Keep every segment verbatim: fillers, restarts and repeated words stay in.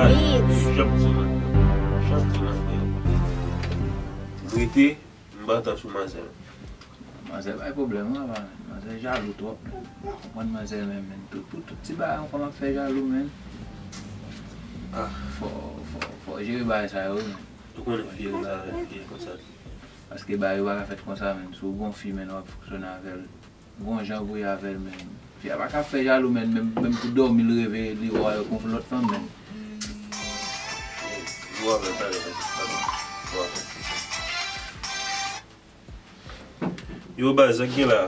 Beats. Janm di nan kè. Janm di nan kè. M rete, m pa antan sou manzè. Manzè bay pwoblèm, wi, papa, men. Manzè jalou twòp, men. Konprann manzè menm, men. Tout, pou tout ti bagay, yon fanm ap fè jalou, men. Ah. Fò, fò, fò jere bagay sa yo, men. Ou konnen fi konsa, fi konsa. Paske bagay yo pa ka fèt konsa, men. Si w gon fi, men, w ap fonksyone avè l. Gon jan pou y avè l, men. Fi a pa ka fè jalou, men. Menm, menm pou dòmi, l reve, li wè yo kon lòt fanm, men. Yo avè l talè, men. Yo avè l. Yo, baz, sa k gen la?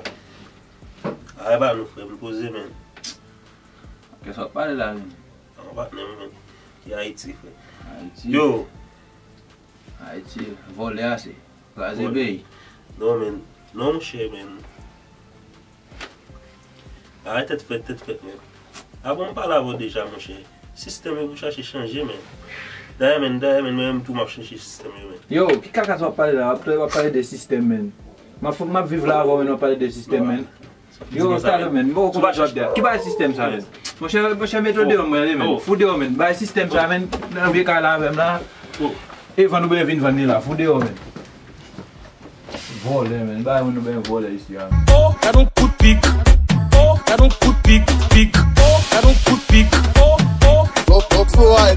Ay, ba nou, frè, m poze, men. Kè sa w ap pale la, men? An patnè m, men. Ki Ayiti, frè. Ayiti. Yo. Ayiti, vòlè a se. Kraze peyi. Non, men. Non, monchè, men. Arèt tèt frèt, tèt frèt, men. Avan m pale avè w deja, monchè. Sistèm yo pou chache chanje, men. Dayè, men, dayè, men, mwen menm tou m ap chanje sistèm yo, men. Yo, ki kaka sa w ap pale la? W ap, w ap pale de sistèm, men. M ap, m ap viv la avè w, men w ap pale de sistèm, men. Yo, talè, men, m poko konprann sa w ap di a. Ki bagay sistèm sa, men? Monchè, monchè, mete w deyò, mwen, men. Fou deyò, men. Bagay sistèm sa, men, nan vye kay la avè m la. E vann oubyen vin vann li la, fou deyò, men. Vòlè, men. Bagay moun nou ben vòlè isi a. Oh, gad on kout pik. Oh, gad on kout pik, pik. Oh, gad on kout pik. Oh, oh. Lòt, lòt fò a,